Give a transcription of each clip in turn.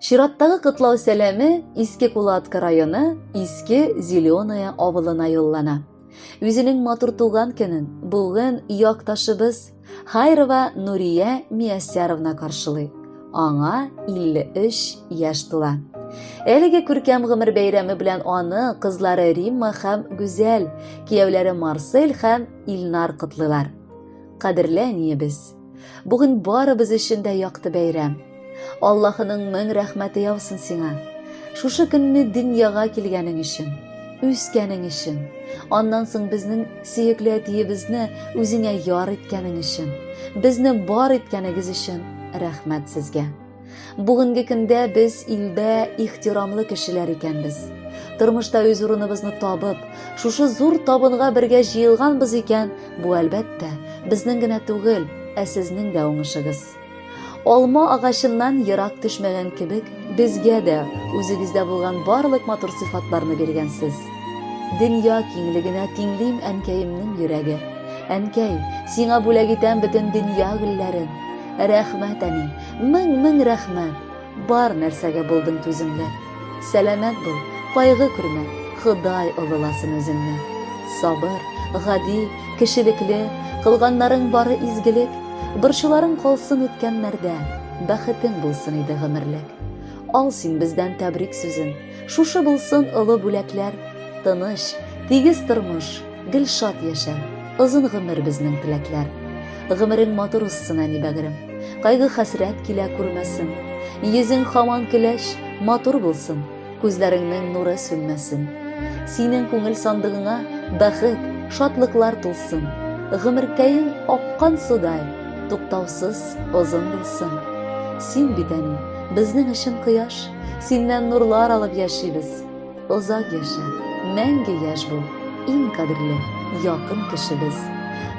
Чираттагы котлау сәламе Иске Кулатка районы Иске Зеленая авылына юллана. Үзенең матур туган көнен бүген якташыбыз Хайрова Нурия Мияссәровна каршылый. Аңа 53 яшь тула. Әлеге күркәм гомер бәйрәме белән аны кызлары Римма һәм Гүзәл, кияүләре Марсель һәм Илнар котлыйлар. Кадерле әниебез, бүген барыбыз өчен дә якты бәйрәм. Аллаһының мең рәхмәте яусын сиңа. Шушы көнне дөньяга килгәнең өчен, үскәнең өчен, аннан соң безнең сөекле әтиебезне үзеңә яр иткәнең өчен, безне бар иткәнегез өчен рәхмәт сезгә. Бүгенге көндә без илдә ихтирамлы кешеләр икәнбез. Тормышта үз урыныбызны табып, шушы зур табынга бергә җыелганбыз икән, бу әлбәттә, безнең генә түгел, ә сезнең дә уңышыгыз. Алма агачыннан ерак төшмәгән кебек, безгә дә үзегездә булган барлык матур сыйфатларны биргәнсез. Дөнья киңлегенә тиңлим әнкәемнең йөрәге. Әнкәй, сиңа бүләк итәм бөтен дөнья гөлләрен. Рәхмәт, әни, мең-мең рәхмәт. Бар нәрсәгә булдың түземле. Сәламәт бул, кайгы күрмә, Ходай олыласын үзеңне. Сабыр, гади, кешелекле, кылганнарың бары изгелек. Борчуларың калсын үткәннәрдә, бәхетең булсын иде гомерлек. Ал син бездән тәбрик сүзен, шушы булсын олы бүләкләр. Тыныч, тигез тормыш, гел шат яшә, озын гомер безнең теләкләр. Гомерең матур узсын, әни бәгырем, кайгы-хәсрәт килә күрмәсен. Йөзең хаман көләч, матур булсын, Күзләреңнең нуры сүнмәсен. Синең күңел сандыгыңа бәхет, шатлыклар тулсын. Гомеркәең аккан судай, туктаусыз озын булсын. Син бит, әни, безнең өчен кояш, синнән нурлар алып яшибез. Озак яшә, мәңге яшь бул, иң кадерле, якын кешебез.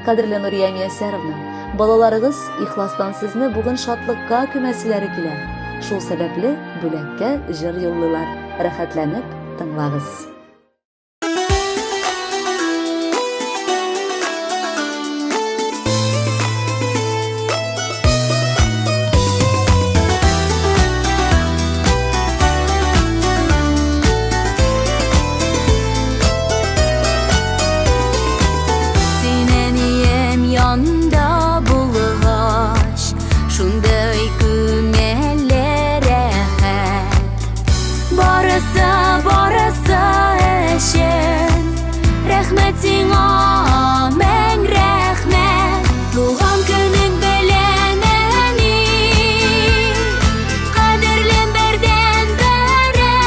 Кадерле Нурия Миясәровна, балаларыгыз ихластан сезне бүген шатлыкка күмәселәре килә. Шул сәбәпле бүләккә җыр юллыйлар. Рәхәтләнеп тыңлагыз. Син әнием янда булгач, шундый күңелле рәхәт. Барысы, барысы өчен рәхмәт сиңа, мең рәхмәт. Туган көнең белән, әни, кадерлем бердән-берем.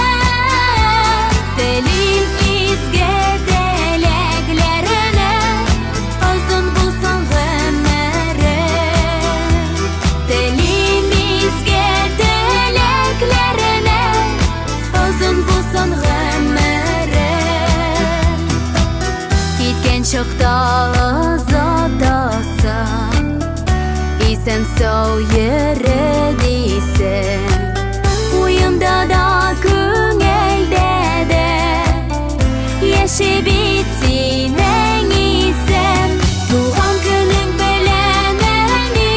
Телим изге теләкләреңә, озын булсын гомерең. Телим изге теләкләреңә, озын булсын гомерең. Киткән чакта озатасың, исән-сау йөре дисең. Уемда да, күңелдә дә яши бит синең исем. Туган көнең белән, әни,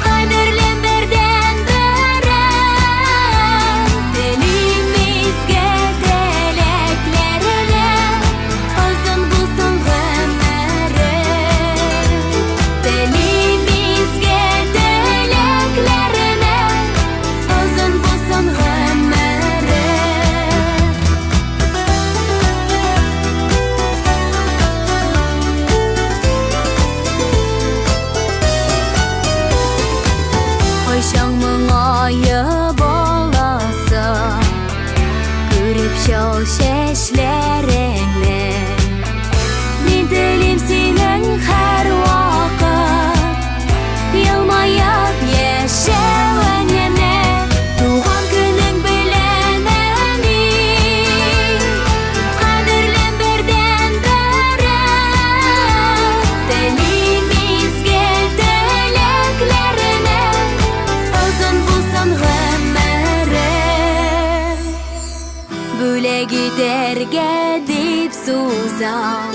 кадерлем бердән-берем. Телим изге теләкләреңә, озын булсын гомерең. Телим изге теләкләреңә, озын булсын гомерең. Кайчан моңаеп аласың, күреп чал чәчләреңне. Мин телим синең һәрвакыт елмаеп яшәвеңне. Туган көнең белән, әни, кадерлем бердән-берем. Телим изге теләкләреңә, озын булсын гомерең. Бүләк итәргә дип сузам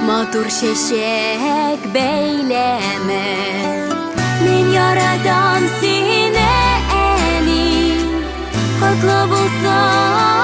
матур чәчәк бәйләме. Мин яратам сине, әни. Котлы булсын.